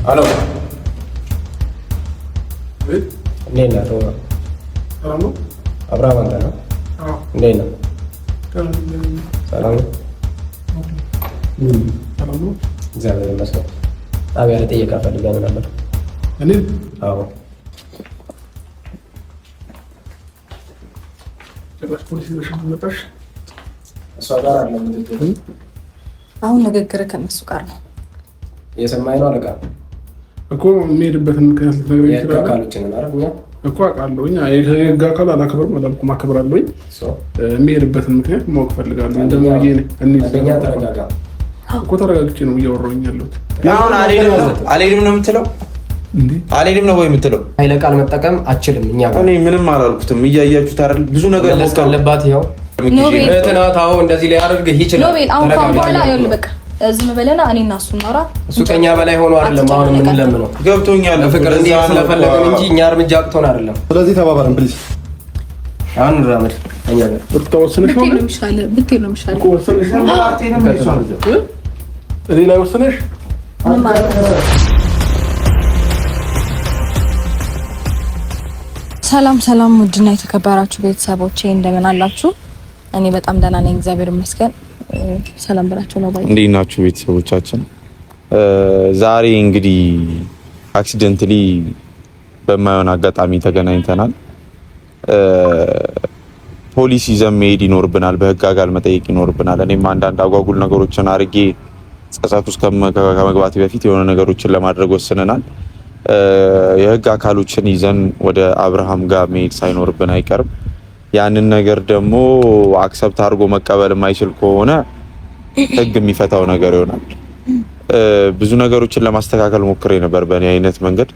አሎ፣ እንዴት ነህ? አብርሃም አንተ ነው? እንዴት ነህ? ሰላም ነው? እግዚአብሔር ይመስገን። ጣቢያ ልጠይቅህ ፈልገን ነበር። እኔ? አዎ። ጭራሽ ፖሊስ ይዘሽ መጣሽ? እሷ ጋር አለ። አሁን ንግግር ከነሱ ጋር ነው። እየሰማኸኝ ነው አለቃ? እኮ የሚሄድበትን ምክንያት ልትነግረኝ የህግ ትችላለህ? አካሎችን አይደል? እኛ እኮ አውቃለሁኝ። የህግ አካል አላከብርም አላልኩም፣ አከብራለሁኝ። የሚሄድበትን ምክንያት ማወቅ እፈልጋለሁ። እንደምን ብዬ አንደኛ ተረጋጋ። እኮ ተረጋግቼ ነው እያወራሁኝ ያለሁት። አሁን አልሄድም ነው የምትለው? አልሄድም ነው ወይ የምትለው? ኃይለ ቃል መጠቀም አችልም። እኛ እኔ ምንም አላልኩትም። እያያችሁት አይደል? ብዙ ነገር መለስ ካለባት ይኸው እህት ናት። አዎ እንደዚህ ሊያደርግህ ይችላል። ኖቤል አሁን ካሁን በኋላ ይኸውልህ በቃ ዝም በለና እኔ እና እሱ እናውራ። እሱ ከኛ በላይ ሆኖ አይደለም አሁን የምንለምነው፣ ገብቶኛል። ፍቅር እንዲህ ስለፈለግን እንጂ እኛ እርምጃ አቅቶን አይደለም። ስለዚህ ተባበረን please። አሁን እንራመድ እኛ ጋር ወሰነሽ ነው ብትሄድ ነው የሚሻለው። እኮ ወሰነሽ ነው እኔ ላይ ወሰነሽ። ሰላም ሰላም፣ ውድና የተከበራችሁ ቤተሰቦቼ እንደምን አላችሁ? እኔ በጣም ደህና ነኝ፣ እግዚአብሔር ይመስገን። ሰላም ብላችሁ ነው ባይ። እንዴት ናችሁ ቤተሰቦቻችን? ዛሬ እንግዲህ accidentally በማይሆን አጋጣሚ ተገናኝተናል። ፖሊስ ይዘን መሄድ ይኖርብናል፣ በህግ አካል መጠየቅ ይኖርብናል። እኔም አንዳንድ አጓጉል ነገሮችን አድርጌ ጸጸት ውስጥ ከመግባቴ በፊት የሆነ ነገሮችን ለማድረግ ወስነናል። የህግ አካሎችን ይዘን ወደ አብርሃም ጋር መሄድ ሳይኖርብን አይቀርም። ያንን ነገር ደግሞ accept አድርጎ መቀበል የማይችል ከሆነ ህግ የሚፈታው ነገር ይሆናል። ብዙ ነገሮችን ለማስተካከል ሞክሬ ነበር በእኔ አይነት መንገድ፣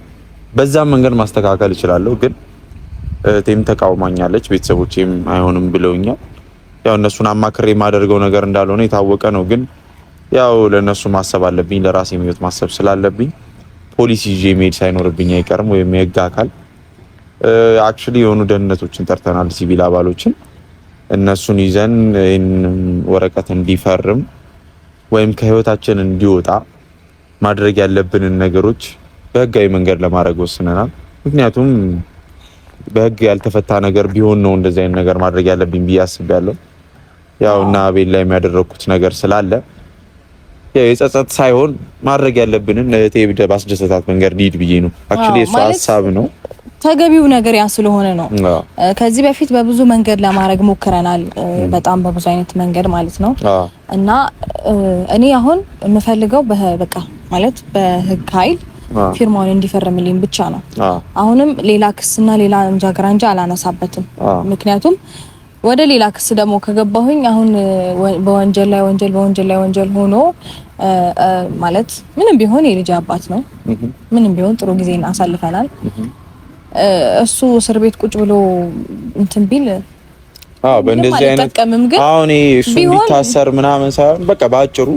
በዛም መንገድ ማስተካከል እችላለሁ። ግን እህቴም ተቃውማኛለች፣ ቤተሰቦቼም አይሆንም ብለውኛል። ያው እነሱን አማክሬ የማደርገው ነገር እንዳልሆነ የታወቀ ነው። ግን ያው ለእነሱ ማሰብ አለብኝ፣ ለራሴ ህይወት ማሰብ ስላለብኝ ፖሊስ ይዤ መሄድ ሳይኖርብኝ አይቀርም፣ ወይም የህግ አካል actually የሆኑ ደህንነቶችን ጠርተናል፣ ሲቪል አባሎችን። እነሱን ይዘን ይህን ወረቀት እንዲፈርም ወይም ከህይወታችን እንዲወጣ ማድረግ ያለብንን ነገሮች በህጋዊ መንገድ ለማድረግ ወስነናል። ምክንያቱም በህግ ያልተፈታ ነገር ቢሆን ነው እንደዚህ አይነት ነገር ማድረግ ያለብኝ ብዬ አስቤያለሁ። ያው እና አቤል ላይ የሚያደረግኩት ነገር ስላለ የጸጸት ሳይሆን ማድረግ ያለብንን እህቴ ባስደሰታት መንገድ ሊድ ብዬ ነው። actually የእሷ ሀሳብ ነው። ተገቢው ነገር ያ ስለሆነ ነው። ከዚህ በፊት በብዙ መንገድ ለማድረግ ሞክረናል። በጣም በብዙ አይነት መንገድ ማለት ነው። እና እኔ አሁን የምፈልገው በቃ ማለት በህግ ኃይል ፊርማውን እንዲፈርምልኝ ብቻ ነው። አሁንም ሌላ ክስና ሌላ እንጃ ግራንጃ አላነሳበትም። ምክንያቱም ወደ ሌላ ክስ ደግሞ ከገባሁኝ አሁን በወንጀል ላይ ወንጀል በወንጀል ላይ ወንጀል ሆኖ ማለት ምንም ቢሆን የልጅ አባት ነው። ምንም ቢሆን ጥሩ ጊዜ አሳልፈናል። እሱ እስር ቤት ቁጭ ብሎ እንትን ቢል አዎ፣ በእንደዚህ አይነት አሁን እሱ እንዲታሰር ምናምን ሳይሆን በቃ በአጭሩ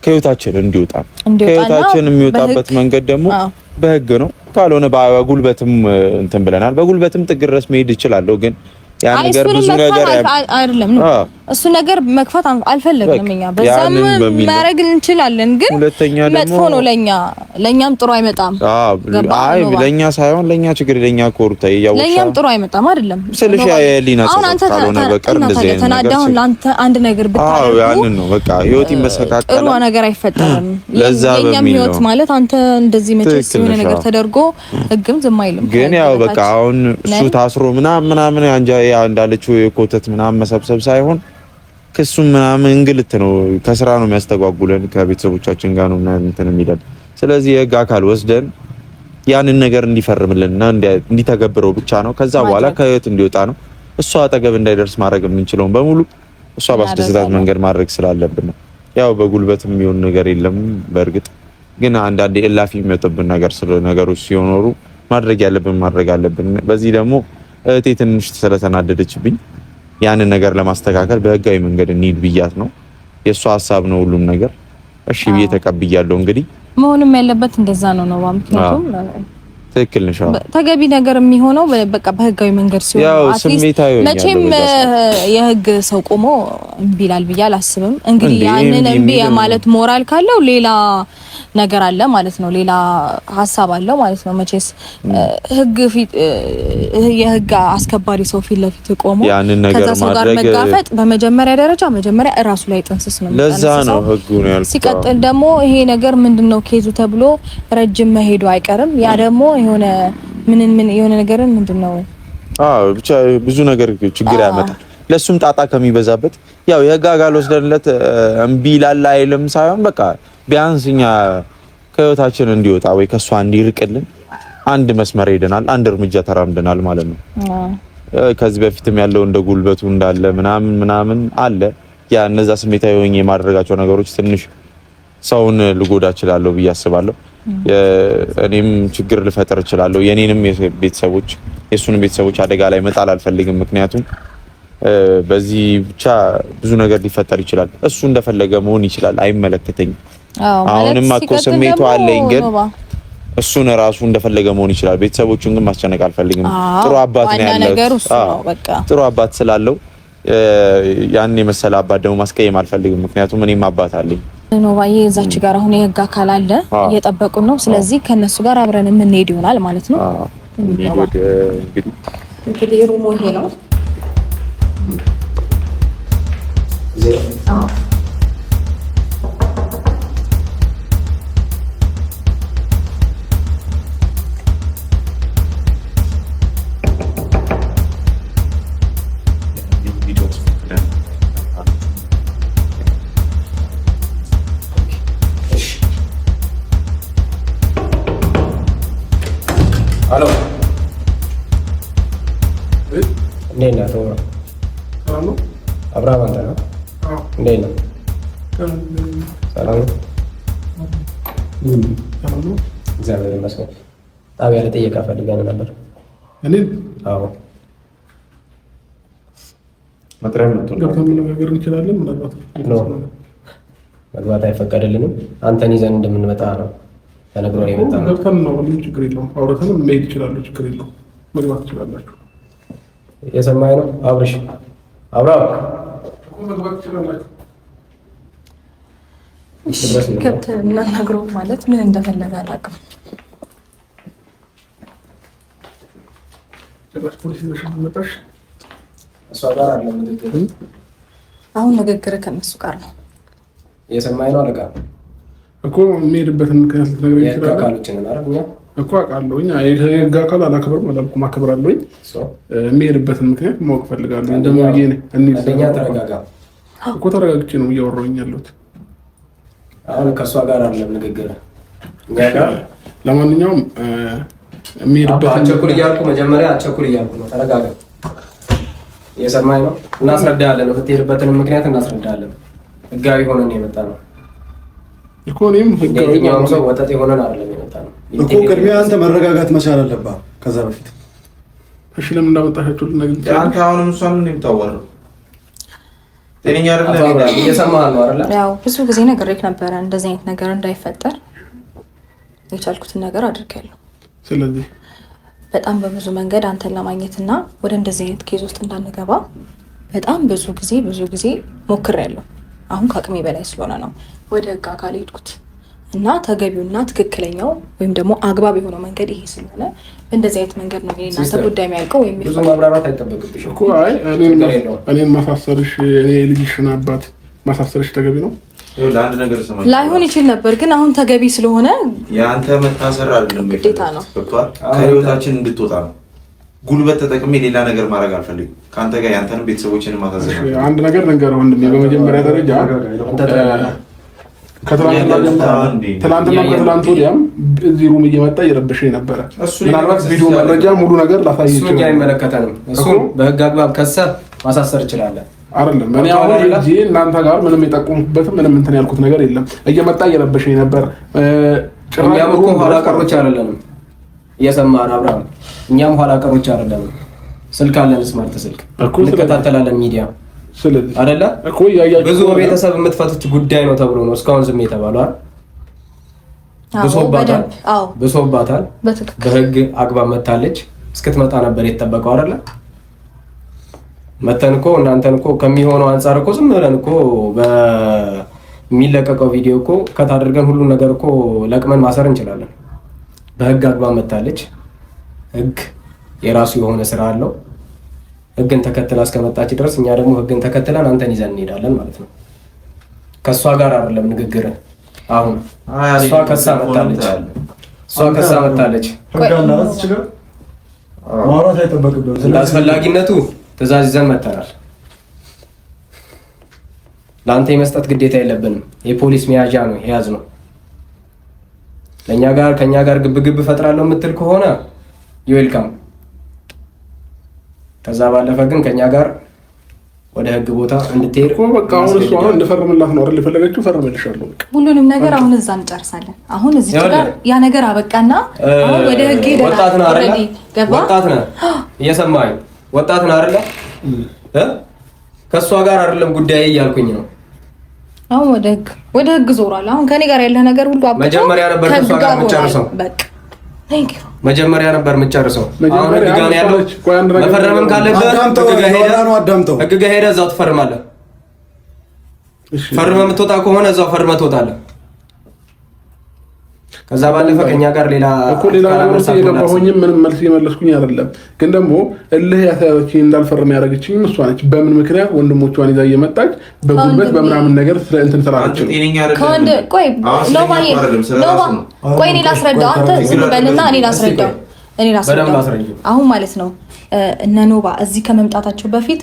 ከህይወታችን እንዲወጣ ከህይወታችን የሚወጣበት መንገድ ደግሞ በህግ ነው። ካልሆነ በጉልበትም እንትን ብለናል። በጉልበትም ጥግ ድረስ መሄድ እችላለሁ ግን ያ ነገር ብዙ ነገር አይደለም ነው እሱ ነገር መግፋት አልፈለግንም እኛ በዛም ማድረግ እንችላለን፣ ግን መጥፎ ነው ለኛ ለኛም ጥሩ አይመጣም። አይ ለኛ ሳይሆን ለኛ ችግር ለኛ ኮርታ ያው ለኛም ጥሩ አይመጣም አይደለም ስልሽ የሊና ጸሎት ካልሆነ በቀር እንደዚህ አይነት ነገር አሁን ለአንተ አንድ ነገር ብታደርጉ ያንን ነው በቃ ህይወት ይመሰቃቀላል፣ ጥሩ ነገር አይፈጠርም። ለኛም ህይወት ማለት አንተ እንደዚህ መቼስ የሆነ ነገር ተደርጎ ህግም ዝም አይልም። ግን ያው በቃ አሁን እሱ ታስሮ ምናምን ምናምን አንጃ ያ እንዳለችው የኮተት ምናምን መሰብሰብ ሳይሆን ክሱም ምናምን እንግልት ነው፣ ከስራ ነው የሚያስተጓጉለን፣ ከቤተሰቦቻችን ጋር ነው እንትን የሚለን። ስለዚህ የህግ አካል ወስደን ያንን ነገር እንዲፈርምልንና እንዲተገብረው ብቻ ነው። ከዛ በኋላ ከህይወት እንዲወጣ ነው። እሷ አጠገብ እንዳይደርስ ማድረግ የምንችለውን በሙሉ እሷ ባስደሰታት መንገድ ማድረግ ስላለብን ነው። ያው በጉልበት የሚሆን ነገር የለም። በእርግጥ ግን አንዳንዴ እላፊ የሚወጥብን ነገር ስለ ነገሮች ሲኖሩ ማድረግ ያለብን ማድረግ አለብን። በዚህ ደግሞ እህቴ ትንሽ ስለተናደደችብኝ ያንን ነገር ለማስተካከል በህጋዊ መንገድ እንሂድ ብያት ነው። የእሷ ሀሳብ ነው ሁሉም ነገር። እሺ ብዬ ተቀብያለሁ። እንግዲህ መሆንም ያለበት እንደዛ ነው ነው። ምክንያቱም ትክክል ነሽ። ተገቢ ነገር የሚሆነው በቃ በህጋዊ መንገድ ሲሆን፣ ያው ስሜታዊ መቼም የህግ ሰው ቆሞ እምቢ ይላል ብዬ አላስብም። እንግዲህ ያንን እምቢ የማለት ሞራል ካለው ሌላ ነገር አለ ማለት ነው። ሌላ ሀሳብ አለው ማለት ነው። መቼስ ህግ ፊት የህግ አስከባሪ ሰው ፊት ለፊት ቆሞ ያንን ነገር ከዛ ሰው ጋር መጋፈጥ በመጀመሪያ ደረጃ መጀመሪያ እራሱ ላይ ጥንስስ ነው። ለዛ ነው ህጉ ነው ያልኩት። ሲቀጥል ደግሞ ይሄ ነገር ምንድነው case ኡ ተብሎ ረጅም መሄዱ አይቀርም። ያ ደግሞ የሆነ ምን የሆነ ነገርን ምንድነው አዎ ብቻ ብዙ ነገር ችግር ያመጣል። ለሱም ጣጣ ከሚበዛበት ያው የህግ አካል ወስደንለት እምቢ ይላል አይልም ሳይሆን በቃ ቢያንስ እኛ ከህይወታችን እንዲወጣ ወይ ከሷ እንዲርቅልን አንድ መስመር ሄደናል፣ አንድ እርምጃ ተራምደናል ማለት ነው። ከዚህ በፊትም ያለው እንደ ጉልበቱ እንዳለ ምናምን ምናምን አለ። ያ እነዛ ስሜታዊ ሆኜ የማደርጋቸው ነገሮች ትንሽ ሰውን ልጎዳ እችላለሁ ብዬ አስባለሁ። እኔም ችግር ልፈጥር እችላለሁ። የኔንም ቤተሰቦች የእሱንም ቤተሰቦች አደጋ ላይ መጣል አልፈልግም። ምክንያቱም በዚህ ብቻ ብዙ ነገር ሊፈጠር ይችላል። እሱ እንደፈለገ መሆን ይችላል። አይመለከተኝም። አሁንም እኮ ስሜቱ አለኝ፣ ግን እሱን ራሱ እንደፈለገ መሆን ይችላል። ቤተሰቦቹን ግን ማስጨነቅ አልፈልግም። ጥሩ አባት ነው ያለው። ጥሩ አባት ስላለው ያን የመሰለ አባት ደግሞ ማስቀየም አልፈልግም። ምክንያቱም እኔም አባት አለኝ። ኖባዬ እዛች ጋር አሁን የህግ አካል አለ እየጠበቁን ነው። ስለዚህ ከነሱ ጋር አብረን የምንሄድ ይሆናል ማለት ነው። እንግዲህ room ኡ ይሄ ነው። ሄሎ፣ እንዴት ነህ? አብርሃም አንተ ነው? እንዴት ነህ? ሰላም ነው? እግዚአብሔር ይመስገን። ጣቢያ ልጠይቅህ ፈልገን ነበር። እኔን? አዎ። መጥሪያ መጥቶ ገብተን መነጋገር እንችላለን። ምናልባት መግባት አይፈቀድልንም። አንተን ይዘን እንደምንመጣ ነው ተነግሮን የመጣ ነው። ገብተን ነው፣ ምንም ችግር የለውም። አውርተንም መሄድ ይችላሉ። ችግር የለውም። መግባት ትችላላችሁ። የሰማኸኝ ነው አብርሽ? አብርሃም መግባት ትችላላችሁ። ገብተን እናናግረው ማለት ምን እንደፈለገ አላውቅም። ጭራሽ ፖሊስ ይዘሽ መጣሽ። እሷ ጋር አለ ንግግር። አሁን ንግግር ከእነሱ ጋር ነው። እየሰማኸኝ ነው አለቃ? እኮ የሚሄድበትን ምክንያት ልትነግረኝ የህግ ትችላለህ? አካሎችን አይደል እኛ እኮ አውቃለሁኝ። የህግ አካል አላከብርም አላልኩም፣ አከብራለሁኝ። የሚሄድበትን ምክንያት ማወቅ እፈልጋለሁ። አንደኛ ተረጋጋ እኮ ተረጋግቼ ነው እያወራሁኝ ያለሁት። አሁን ከእሷ ጋር አይደለም ንግግር እኛ ጋር። ለማንኛውም የሚሄድበትን አቸኩል እያልኩ መጀመሪያ አቸኩል እያልኩ ነው። ተረጋጋ። እየሰማኸኝ ነው? እናስረዳለን። የምትሄድበትንም ምክንያት እናስረዳለን። ህጋዊ ሆነን የመጣ ነው እኮ እኔም ህጋዊ የትኛውም ሰው ወጠጥ የሆነን አይደለም የመጣ ነው እኮ። ቅድሚያ አንተ መረጋጋት መቻል አለብህ ከዛ በፊት። እሺ፣ ለምን እንዳመጣሻቸው ልነግርህ ትችላለህ? አንተ አሁንም እሷን ነው የምታዋራው? ጤነኛ አይደለም። እየሰማህ ነው አይደለ? ያው ብዙ ጊዜ ነግሬህ ነበረ እንደዚህ አይነት ነገር እንዳይፈጠር የቻልኩትን ነገር አድርጌያለሁ። ስለዚህ በጣም በብዙ መንገድ አንተን ለማግኘት እና ወደ እንደዚህ አይነት case ውስጥ እንዳንገባ በጣም ብዙ ጊዜ ሞክሬያለሁ። አሁን ከአቅሜ በላይ ስለሆነ ነው ወደ ህግ አካል ሄድኩት እና ተገቢውና ትክክለኛው ወይም ደግሞ አግባብ የሆነው መንገድ ይሄ ስለሆነ እንደዚህ አይነት መንገድ ነው እናንተ ጉዳይ የሚያልቀው ወይም ብዙ ማብራራት አይጠበቅብሽም እኮ። አይ እኔን ማሳሰርሽ፣ እኔ የልጅሽን አባት ማሳሰርሽ ተገቢ ነው? ለአንድ ነገር ስማ፣ ላይሆን ይችል ነበር፣ ግን አሁን ተገቢ ስለሆነ የአንተ መታሰር አይደለም ግዴታ ነው። ገብቶሃል? ከህይወታችን እንድትወጣ ነው። ጉልበት ተጠቅሜ ሌላ ነገር ማድረግ አልፈልግም። ከአንተ ጋር ያንተንም ቤተሰቦችን ማሳሰር አንድ ነገር ልንገርህ ወንድሜ፣ በመጀመሪያ ደረጃ ትላንትና ከትላንት ወዲያም እዚህ room እየመጣ እየረበሸኝ ነበረ። ምናልባት ቪዲዮ መረጃ ሙሉ ነገር ላሳይ እሱ እኛ አይመለከተንም። እሱን በህግ አግባብ ከሰህ ማሳሰር እችላለህ። አይደለም እኔ አሁን ሄጄ እናንተ ጋር ምንም የጠቆምኩበትም ምንም እንትን ያልኩት ነገር የለም። እየመጣ እየረበሸኝ ነበር። እኛም እኮ ኋላ ቀሮች አይደለንም። እየሰማህን አብርሃም? እኛም ኋላ ቀሮች አይደለንም። ስልክ አለን፣ smart ስልክ እንከታተላለን፣ ሚዲያ አይደለ ብዙ ቤተሰብ የምትፈቱት ጉዳይ ነው ተብሎ ነው እስካሁን ዝም የተባለው አይደል? ብሶባታል፣ ብሶባታል። በህግ አግባብ መታለች። እስክትመጣ ነበር የተጠበቀው አይደለ? መተን እኮ እናንተን እኮ ከሚሆነው አንጻር እኮ ዝም ብለን እኮ የሚለቀቀው ቪዲዮ እኮ cut አድርገን ሁሉን ነገር እኮ ለቅመን ማሰር እንችላለን። በህግ አግባብ መታለች። ህግ የራሱ የሆነ ስራ አለው። ህግን ተከትላ እስከመጣች ድረስ እኛ ደግሞ ህግን ተከትለን አንተን ይዘን እንሄዳለን ማለት ነው። ከእሷ ጋር አይደለም ንግግር። አሁን እሷ ከሳ መታለች። እሷ ከሳ መታለች። ማውራት አይጠበቅብህም። እንደ አስፈላጊነቱ ትዕዛዝ ይዘን መተናል። ለአንተ የመስጠት ግዴታ የለብንም። የፖሊስ መያዣ ነው የያዝ ነው። ለእኛ ጋር ከእኛ ጋር ግብግብ እፈጥራለሁ የምትል ከሆነ ዌልካም። ከዛ ባለፈ ግን ከእኛ ጋር ወደ ህግ ቦታ እንድትሄድ እኮ በቃ አሁን እሱ አሁን እንድፈርምላት ነው አይደል የፈለገችው? ፈርምልሻለሁ። በቃ ሁሉንም ነገር አሁን እዛ እንጨርሳለን። አሁን እዚህ ጋር ያ ነገር አበቃና አሁን ወደ ህግ ሄደናል። ወጣት ነህ አይደለ? ወጣት ነህ፣ እየሰማኸኝ? ወጣት ነህ አይደለ? ከእሷ ጋር አይደለም ጉዳይ እያልኩኝ ነው። አሁን ወደ ህግ ዞሯል። አሁን ከኔ ጋር ያለ ነገር ሁሉ አብቅቶ መጀመሪያ ነበር ከእሷ ጋር የምጨርሰው። በቃ thank you መጀመሪያ ነበር የምጨርሰው። አሁን ህግ ጋር ነው ያለው። መፈረምም ካለብህ ህግ ጋር ሄደህ እዛው ትፈርማለህ። ፈርመህ የምትወጣ ከሆነ እዛው ፈርመህ ትወጣለህ። ከዛ ባለፈ ከኛ ጋር ሌላ እኮ ሌላ ነገር ውስጥ እየገባሁኝም ምንም መልስ እየመለስኩኝ አይደለም። ግን ደግሞ እልህ ያስያዘችኝ እንዳልፈርም ያደረገችኝ እሷ ነች። በምን ምክንያት ወንድሞቿን ይዛ እየመጣች በጉልበት በምናምን ነገር ስለ እንትን ስላለች ነው። ቆይ ቆይ እኔ ላስረዳው፣ አንተ ዝም በልና እኔ ላስረዳው፣ እኔ ላስረዳው። አሁን ማለት ነው እነ ኖባ እዚህ ከመምጣታቸው በፊት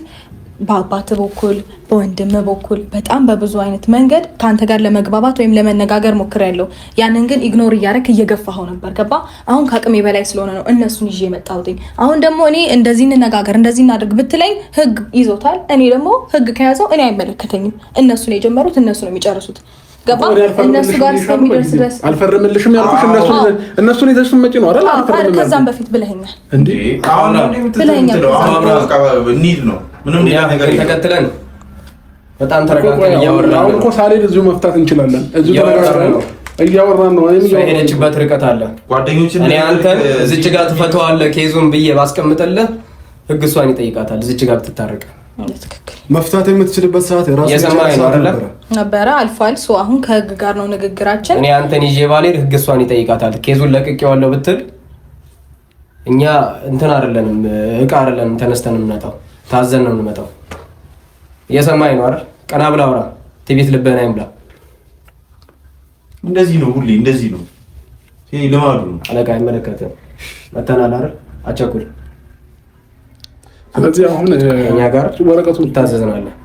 በአባት በኩል በወንድም በኩል በጣም በብዙ አይነት መንገድ ከአንተ ጋር ለመግባባት ወይም ለመነጋገር ሞክሬያለሁ። ያንን ግን ignore እያደረክ እየገፋኸው ነበር። ገባ? አሁን ከአቅሜ በላይ ስለሆነ ነው እነሱን ይዤ የመጣሁት። አሁን ደግሞ እኔ እንደዚህ እንነጋገር እንደዚህ እናድርግ ብትለኝ ህግ ይዞታል። እኔ ደግሞ ህግ ከያዘው እኔ አይመለከተኝም። እነሱ ነው የጀመሩት፣ እነሱ ነው የሚጨርሱት። ገባ? እነሱ ጋር እስከሚደርስ ድረስ አልፈርምልሽም ያልኩሽ እነሱን ይዘሽ ስትመጪ ነው አይደል? አልፈርምም ከዛም በፊት ብለኸኛል እንዴ? ብለኸኛል። ነው ምንም ሌላ ነገር ተከትለን በጣም ተረጋግተን እያወራን አሁን እኮ ሳልሄድ እዚሁ መፍታት እንችላለን። እዚሁ ተረጋግተን እያወራን ነው። እኔም የሄደችበት ርቀት አለ። ጓደኞችን እኔ አንተን እዚች ጋር ትፈተዋለህ case ኡን ብዬ ባስቀምጥልህ ህግ እሷን ይጠይቃታል። እዚች ጋር ብትታረቅ መፍታት የምትችልበት ሰዓት የራሱ ነበረ፣ አልፏል። so አሁን ከህግ ጋር ነው ንግግራችን። እኔ አንተን ይዤ ባልሄድ ህግ እሷን ይጠይቃታል። case ኡን ለቅቄዋለሁ ብትል እኛ እንትን አይደለንም፣ እቃ አይደለንም። ተነስተን የምንመጣው ታዘን ነው የምንመጣው። እየሰማኸኝ ነው አይደል? ቀና ብላ አውራ። ትዕቢት ልብህን አይሙላ። እንደዚህ ነው ሁሌ እንደዚህ ነው። ይሄ ልማዱ ነው። አለቃ አይመለከትም። መተናል አይደል? አቸኩል። ስለዚህ አሁን እኛ ጋር ወረቀቱን ትታዘዝናለህ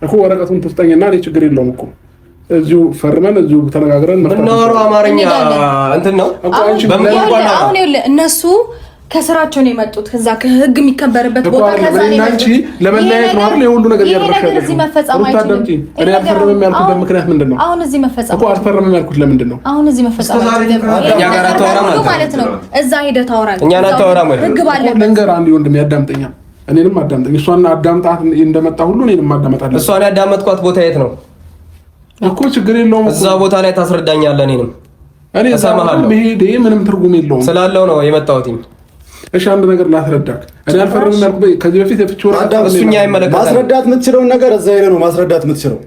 እኮ ወረቀቱን ትስጠኝና እኔ ችግር የለውም እኮ እዚሁ ፈርመን እዚሁ ተነጋግረን የምናወራው አማርኛ እንትን ነው። አሁን እነሱ ከስራቸው ነው የመጡት። ከዛ ከህግ የሚከበርበት ቦታ ከዛ ነው የመጡት። ለመለያየት ነው አይደል? የሁሉ ነገር እያደረግሽ ያለሽው እዚህ መፈጸም አይችልም። እኔ አልፈርምም ያልኩበት ምክንያት ምንድን ነው? አሁን እዚህ መፈጸም እኮ አልፈርምም ያልኩት ለምንድን ነው? አሁን እዚህ መፈጸም አይችልም እኛ ጋር አታወራም ማለት ነው። እዛ ሄደህ ታወራለህ። እኛን አታወራም ወይ? ህግ ባለበት ልንገርህ፣ አንድ ወንድም ያዳምጠኛል፣ እኔንም አዳምጠኝ። እሷን አዳምጣት እንደመጣ ሁሉ እኔንም ማዳመጥ አለብህ። እሷን ያዳመጥኳት ቦታ የት ነው እኮ? ችግር የለውም እዛ ቦታ ላይ ታስረዳኛለህ። እኔንም እኔ እሰማሃለሁ። መሄዴ ምንም ትርጉም የለውም ስላለው ነው የመጣሁት። እሺ አንድ ነገር ላስረዳክ። እኔ አልፈርምም ያልኩት ከዚህ በፊት የፍቺ ወረቀት እሱኛ አይመለከተንም። ማስረዳት የምትችለውን ነገር እዛ ሄደህ ነው ማስረዳት የምትችለው።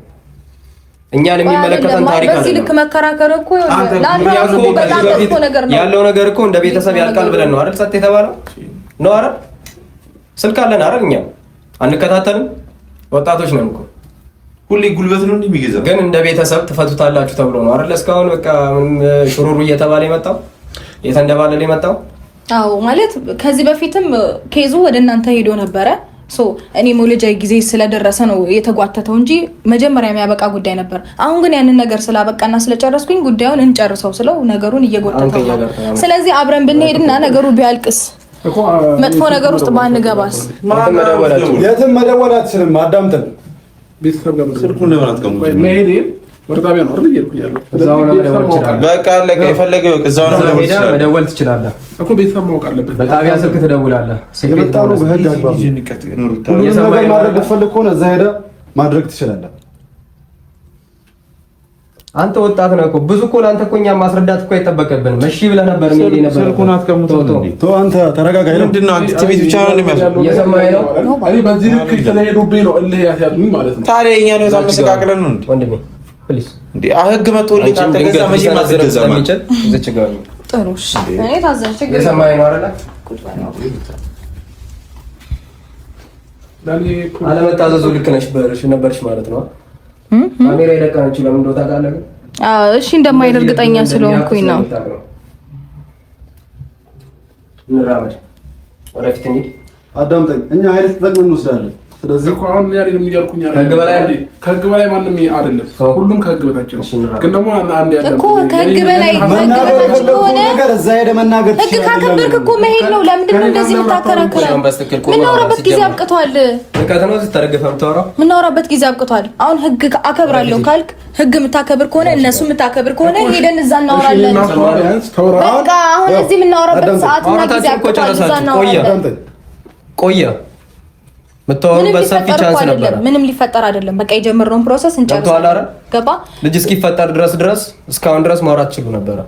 እኛን የሚመለከተን ታሪክ በዚህ ልክ መከራከር እኮ በጣም መጥፎ ነገር ነው ያለው ነገር እኮ እንደ ቤተሰብ ያልቃል ብለን ነው አይደል? ጸጥ የተባለው ነው አይደል? ስልክ አለን አይደል? እኛም አንከታተልም፣ ወጣቶች ነን እኮ። ሁሌ ጉልበት ነው እንደሚገዛው ግን እንደ ቤተሰብ ትፈቱታላችሁ ተብሎ ነው አይደል? እስካሁን በቃ ምንም ሹሩሩ እየተባለ የመጣው የተንደባለለ የመጣው። አዎ ማለት ከዚህ በፊትም case ኡ ወደ እናንተ ሄዶ ነበረ። so እኔ መውለጃ ጊዜ ስለደረሰ ነው የተጓተተው እንጂ መጀመሪያ የሚያበቃ ጉዳይ ነበር። አሁን ግን ያንን ነገር ስላበቃና ስለጨረስኩኝ ጉዳዩን እንጨርሰው ስለው ነገሩን እየጎተተው ነው። ስለዚህ አብረን ብንሄድና ነገሩ ቢያልቅስ መጥፎ ነገር ውስጥ ባንገባስ? የትም መደወል አትችልም። አዳምጠን ቤተሰብ ጋር ስልኩን ለምን አትቀሙትም? መሄዴ ወደ ጣቢያ ነው አይደል እየሄድኩኝ ያለሁት። እዛው ነው መደወል ትችላለህ። በቃ አለቀ። የፈለገው እዛው ነው መደወል ትችላለህ መደወል ትችላለህ እኮ ቤተሰብ ማወቅ አለበት። በጣቢያ ስልክ ትደውላለህ። የመጣው ነው በህግ አግባብ ሁሉንም ነገር ማድረግ ብትፈልግ ከሆነ እዛ ሄደህ ማድረግ ትችላለህ። አንተ ወጣት ነህ እኮ ብዙ እኮ ለአንተ እኮ እኛ ማስረዳት እኮ አይጠበቅብንም። እሺ ብለህ ነበር የሚሄድ ነበር። ስልኩን አትቀሙትም እንዴ? ተው አንተ ተረጋጋ። ምንድን ነው አንተ ትዕቢት ብቻ ነው እንደሚያስበው እየሰማኸኝ ነው? እኔ በዚህ ልክ ስለሄዱብኝ ነው እልህ ያስያዙኝ ማለት ነው። ታዲያ የእኛን ህይወት አመሰቃቅለን ነው እንዴ? ወንድሜ Please። እንዴ ህግ መጥቶልህ ካልተገዛ መቼም አትገዛም። እዚች ጋር ነው። ጥሩ እሺ፣ እኔ ታዘዝ ችግር የሰማኸኝ ነው አይደለ? አለመታዘዙ ልክ ነሽ ነበርሽ ማለት ነው። ካሜራ የለቀነችው ለምን እንደው ታውቃለህ? ግን አዎ፣ እሺ እንደማይል እርግጠኛ ስለሆንኩኝ ነው። እንራመድ፣ ወደፊት እንሂድ። አዳምጠኝ። እኛ ኃይል ተጠቅመን እንወስዳለን። ስለዚህ እኮ አሁን እኔ አይደለም እያልኩኝ አይደለም። ከህግ በላይ ማንም አይደለም። ሁሉም ከህግ በታች ነው። ግን ደግሞ አንድ ያለ እኮ ከህግ በላይ ከህግ በታች ከሆነ እዛ ሄደህ መናገር ህግ ካከበርክ እኮ መሄድ ነው። ለምንድን ነው እንደዚህ የምታከራክረው? የምናወራበት ጊዜ አብቅቷል። የምናወራበት ጊዜ አብቅቷል። አሁን ህግ አከብራለሁ ካልክ ህግ የምታከብር ከሆነ እነሱ የምታከብር ከሆነ ሄደን እዛ እናወራለን። በቃ አሁን እዚህ የምናወራበት ሰዓትና ጊዜ አብቅቷል። እዛ እናወራለን። ቆየ የምታወሩበት ሰፊ chance ነበረ። ምንም ሊፈጠር አይደለም። በቃ የጀመርነውን process እንጨርሳለን። ገባ? ልጅ እስኪፈጠር ድረስ እስካሁን ድረስ ማውራት ችሉ ነበረ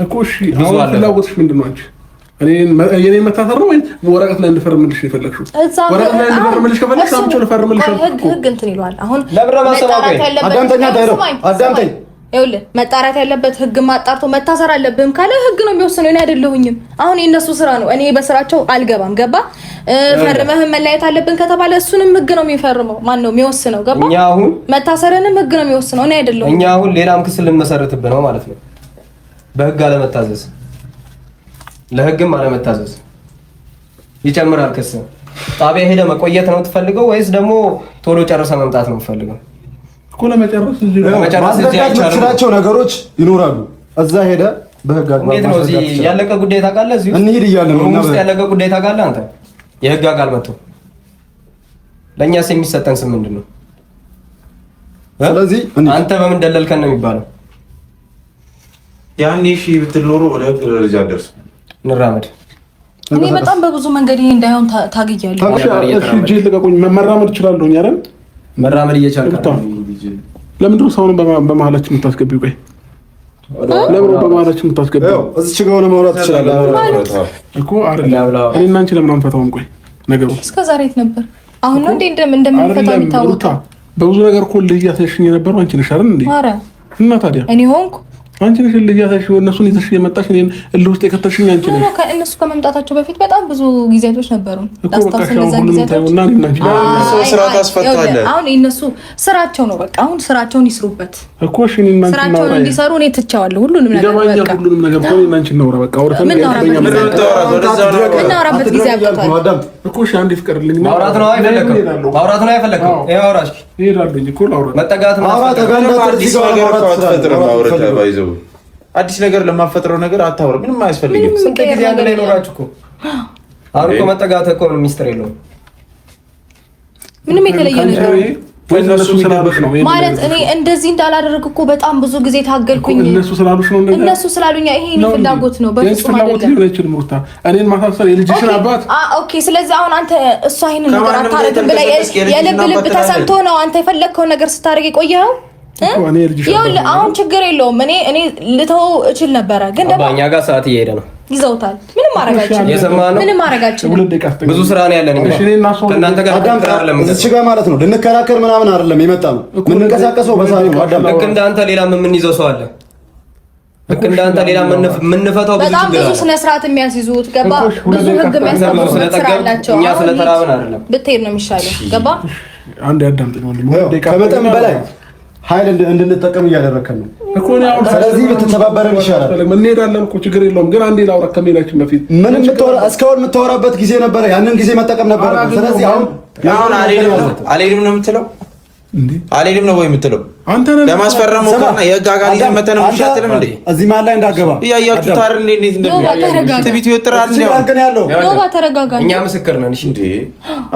እኮ። እሺ አሁን ፍላጎትሽ ምንድን ነው አንቺ? የኔ መታሰር ነው ወይ ወረቀት ላይ እንድፈርምልሽ የፈለግሽው? ወረቀት ላይ እንድፈርምልሽ ከፈለግሽ አምጪው ልፈርምልሽ። ህግ እንትን ይለዋል። አሁን አዳምጠኝ ይኸውልህ መጣራት ያለበት ህግ ማጣርቶ መታሰር አለብህም ካለ ህግ ነው የሚወስነው። እኔ አይደለሁኝም። አሁን የእነሱ ስራ ነው። እኔ በስራቸው አልገባም። ገባ? ፈርመህም መለያየት አለብን ከተባለ እሱንም ህግ ነው የሚፈርመው። ማን ነው የሚወስነው? ገባ? እኛ አሁን መታሰርንም ህግ ነው የሚወስነው። እኔ አይደለሁም። እኛ አሁን ሌላም ክስ ልንመሰርትብህ ነው ማለት ነው። በህግ አለመታዘዝ፣ ለህግም አለመታዘዝ ይጨምራል ክስ። ጣቢያ ሄደህ መቆየት ነው የምትፈልገው ወይስ ደግሞ ቶሎ ጨርሰህ መምጣት ነው የምትፈልገው? እኮ ለመጨረስ የምትችላቸው ነገሮች ይኖራሉ። እዛ ሄደ በህግ አግባብ እንዴት ነው እዚህ ያለቀ ጉዳይ ታውቃለህ? እዚህ እንሂድ እያለ ነው ውስጥ ያለቀ ጉዳይ ታውቃለህ አንተ። የህግ አካል መጥቶ ለእኛስ የሚሰጠን ስም ምንድን ነው? ስለዚህ አንተ በምን ደለልከን ነው የሚባለው? ያኔ እሺ ብትል ኖሮ ወደ ህግ ደረጃ ደርስ እንራመድ። እኔ በጣም በብዙ መንገድ ይሄ እንዳይሆን ታግያለሁ። እሺ እጄን ልቀቁኝ። መራመድ እችላለሁ አይደል? መራመድ እየቻልክ ለምንድን ነው ሰውን በመሀላችን የምታስገቢው? ቆይ ለምን በመሀላችን የምታስገቢው? እዚች ጋር ሆነህ ማውራት ትችላለህ እኮ አይደለም። እኔ እና አንቺ ለምን አንፈታውም? ቆይ ነገሩ እስከ ዛሬ የት ነበር? አሁን ነው እንዴ እንደምንፈታው የሚታወቀው? በብዙ ነገር እኮ እልህ እያሳየሽኝ የነበረው አንቺ ነሽ አይደል እንዴ? ኧረ እና ታዲያ እኔ ሆንኩ አንቺ ነሽ እልህ እያሳየሽ እነሱን ይዘሽ የመጣሽ እኔን እልህ ውስጥ የከተሽኝ አንቺ ነሽ። እነሱ ከመምጣታቸው በፊት በጣም ብዙ ጊዜያቶች ነበሩ። አሁን የእነሱ ስራቸው ነው። በቃ አሁን ስራቸውን ይስሩበት እኮ። እሺ እኔ እና አንቺ ስራቸውን እንዲሰሩ እኔ ትቼዋለሁ። ሁሉንም ነገር ይገባኛል። ሁሉንም ነገር እኮ እኔ እና አንቺ እናውራ። በቃ አውርተን የምናወራበት ጊዜ አብቅቷል እኮ። እሺ አንዴ ፍቀድልኝ። ማውራት ነው አይፈለግም። ማውራት ነው አይፈለግም። ይኸው አውራ እስኪ እሄዳለሁኝ እኮ ላውራ። መጠጋት አዲስ ነገር ለማፈጥረው ነገር አታወራ። ምንም አያስፈልግም። ስንት ጊዜ አንድ ላይ ኖራችሁ እኮ አሁን እኮ መጠጋት እኮ ምንም ሚስጥር የለውም። ምንም የተለየ ነገር እነሱ ስላሉሽ ነው ማለት እኔ እንደዚህ እንዳላደርግ እኮ በጣም ብዙ ጊዜ ታገልኩኝ። እነሱ ስላሉሽ ነው እነሱ ስላሉኝ ይሄ እኔ ፍላጎት ነው። በፍጹም ፍላጎት ሊሆን አይችልም። ሩታ እኔን ማሳሰር የልጅሽን አባት Okay። ስለዚህ አሁን አንተ እሷ ይሄንን ነገር አታረግም ብለህ የልብ ልብ ተሰምቶ ነው አንተ የፈለግከውን ነገር ስታደርግ የቆየኸው። ይኸውልህ አሁን ችግር የለውም። እኔ እኔ ልተው እችል ነበረ፣ ግን ደግሞ እኛ ጋር ሰዓት እየሄደ ነው። ይዘውታል። ምንም ማድረግ አልችልም። ምንም ማድረግ አልችልም። ብዙ ስራ ነው ያለን ከእናንተ ጋር እዚህ ጋር ማለት ነው። ልንከራከር ምናምን አይደለም የመጣ ነው። የምንንቀሳቀሰው በሰዓት ነው። አዳም ልክ እንዳንተ ሌላም የምንይዘው ሰው አለ። ልክ እንዳንተ ሌላ የምንፈታው ብዙ በጣም ብዙ ስነ ስርዓት የሚያስይዙት ገባ። ብዙ ህግ የሚያስጠብቁት ስራ አላቸው። እኛ ስለተራብን አይደለም ብትሄድ ነው የሚሻለው። ገባ። አንድ ያዳምጠኝ ወንድም፣ ከመጠን በላይ ኃይል እንድንጠቀም እያደረግከን ነው እኮ። እኔ አሁን ስለዚህ ብትተባበረን ይሻላል። እንሄዳለን እኮ ችግር የለውም። ግን አንዴ ላውራ ከመሄዳችን በፊት ምንም እስካሁን የምታወራበት ጊዜ ነበረ። ያንን ጊዜ መጠቀም ነበረ። ስለዚህ አሁን አሁን አልሄድም ነው የምትለው? አልሄድም ነው ወይ የምትለው? ለማስፈረም ሞከርና የህግ አካል ይዘህ መተህ ነው አትልም እንዴ? እዚህ መሀል ላይ እንዳገባ እያያችሁት አይደል እንዴ? እንዴት እንደሚሆን ትዕቢቱ ይወጥራል። ኖባ ተረጋጋ። እኛ ምስክር ነን። እሺ እንዴ?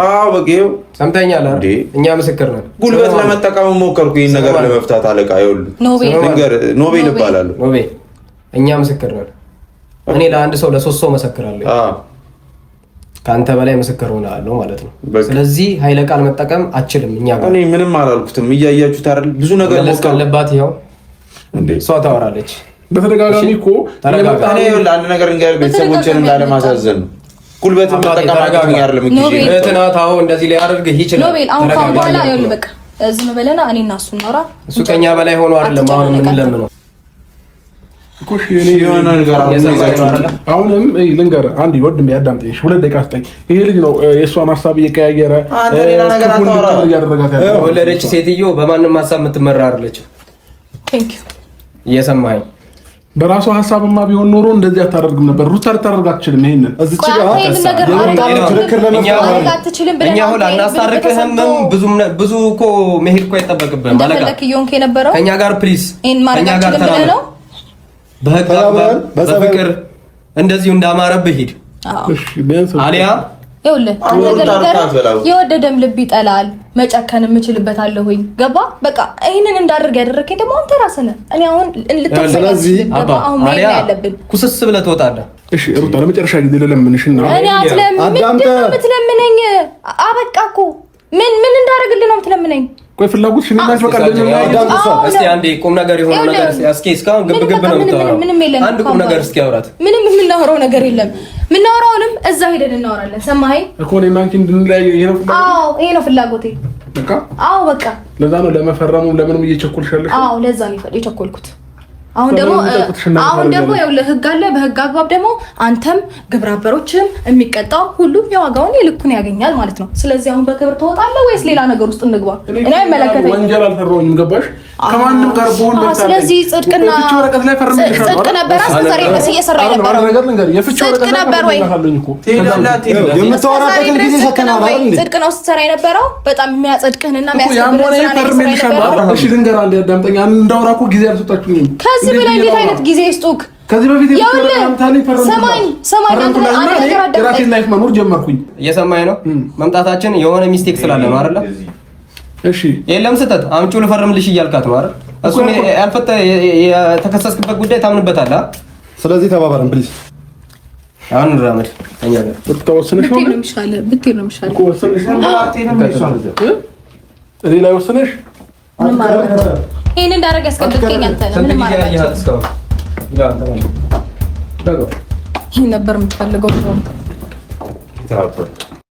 አዎ በቃ ይኸው ሰምተኛል አይደል? እኛ ምስክር ነን። ጉልበት ለመጠቀም ሞከርኩ ይሄን ነገር ለመፍታት። አለቃ ይኸውልህ፣ ልንገርህ፣ ኖቤል እባላለሁ። ኖቤል፣ እኛ ምስክር ነን። እኔ ለአንድ ሰው ለሶስት ሰው መሰክራለሁ። ከአንተ በላይ ምስክር ሆናለሁ ማለት ነው። ስለዚህ ኃይለ ቃል መጠቀም አችልም። እኛ ጋር እኔ ምንም አላልኩትም። እያያችሁት አይደል? ብዙ ነገር ሞከር አለባት። ይኸው እሷ ታወራለች በተደጋጋሚ እኮ እኔ አንድ ነገር እንገር ቤተሰቦችን ላለማሳዘን ነው። ጉልበት መጠቀም አቅቶኝ አይደለም። እህትህ ናት። አዎ እንደዚህ ሊያደርግህ ይችላል። ኖቤል አሁን ካሁን በኋላ ይኸውልህ በቃ ዝም ብለና እኔ እና እሱ እናውራ። እሱ ከኛ በላይ ሆኖ አይደለም አሁን የምንለምነው አሁንም ልንገርህ፣ አንድ ወንድሜ አዳምጠኝ፣ 2 ደቂቃ ስጠኝ። ይሄ ልጅ ነው የእሷን ሀሳብ እየቀያየረ እያደረጋት ያለው። ወለደች ሴትዮ በማንም ሀሳብ የምትመራ አይደለችም። እየሰማኸኝ? በራሷ ሀሳብማ ቢሆን ኖሮ እንደዚህ አታደርግም ነበር። ሩታ ልታደርግ አትችልም። ይሄንን እኛ አሁን አናስታርቅህም። ብዙ እኮ መሄድ እኮ አይጠበቅብህም። ከእኛ ጋር please፣ ከእኛ ጋር ተራመድ በህግ አግባብ በፍቅር እንደዚሁ እንዳማረብህ ሂድ። አሊያ ይኸውልህ የወደደም ልብ ይጠላል። መጨከን የምችልበታለሁኝ። ገባ በቃ ይህንን እንዳደርግ ያደረግከኝ ደግሞ አንተ ራስህ ነህ። እኔ አሁን ስለዚህ አሁን ያለብን ኩስስ ብለህ ትወጣለህ። እሺ ሩታ ለመጨረሻ ጊዜ ልለምንሽ እና እኔ አትለምን። ምንድን ነው የምትለምነኝ? አበቃ እኮ ምን ምን እንዳደርግልህ ነው የምትለምነኝ? ቆይ ፍላጎትሽ እኔ ናች። በቃ እስቲ አንዴ ቁም ነገር የሆነ ነገር እስኪ እስካሁን ግብ ግብ ነው የምታወራው። አንድ ቁም ነገር እስኪ አውራት። ምንም የምናወራው ነገር የለም። የምናወራውንም እዛ ሄደን እናወራለን። ሰማኸኝ እኮ እኔና አንቺ እንድንለያይ ይሄ ነው ፍላጎቴ። አዎ ይሄ ነው ፍላጎቴ። በቃ አዎ በቃ ለዛ ነው ለመፈረሙ ለምንም እየቸኮልሽ ያለሽ። አዎ ለዛ ነው የቸኮልኩት። አሁን ደግሞ አሁን ደግሞ ይኸውልህ ህግ አለ። በህግ አግባብ ደግሞ አንተም ግብረ አበሮችም የሚቀጣው ሁሉም የዋጋውን የልኩን ያገኛል ማለት ነው። ስለዚህ አሁን በክብር ትወጣለህ ወይስ ሌላ ነገር ውስጥ እንግባ? እኔ አይመለከተኝም። ወንጀል አልሰራሁኝም። ገባሽ? ከማንም ጋር በሆን ስለዚህ ጽድቅና ጽድቅ ነበር እስከ ዛሬ ድረስ እየሰራ የነበረው ጽድቅ ነበር ወይ? የምታወራበትን ጊዜ ሰተናል አይደል? ጽድቅ ነው ስትሰራ የነበረው በጣም የሚያጸድቅህንና የሚያስከብርህን ስራ ነው። እሺ ልንገርህ፣ አንዴ አዳምጠኝ። እንዳወራ እኮ ጊዜ አልሰጣችሁኝም። ከዚህ በላይ እንዴት አይነት ጊዜ ይስጡክ? ከዚህ በፊት ሰማኝ ሰማኝ፣ አንተ አንድ ነገር አዳምጠኝ። የራሴን life መኖር ጀመርኩኝ። እየሰማኝ ነው። መምጣታችን የሆነ mistake ስላለ ነው አይደለ? እሺ የለም ስህተት አምጪው ልፈርምልሽ እያልካት ነው አይደል? እሱ ያልፈተ የተከሰስክበት ጉዳይ ታምንበታለህ። ስለዚህ ተባበረን please። አሁን እንራመድ። እኛ ጋር ወሰነሽ ነው ብትሄድ ነው የሚሻለው። እኔ ላይ ወሰነሽ። ይሄን እንዳደረገ ያስገደድከኝ አንተ ነህ። ምንም ማድረግ አልችልም። ይሄን ነበር የምትፈልገው።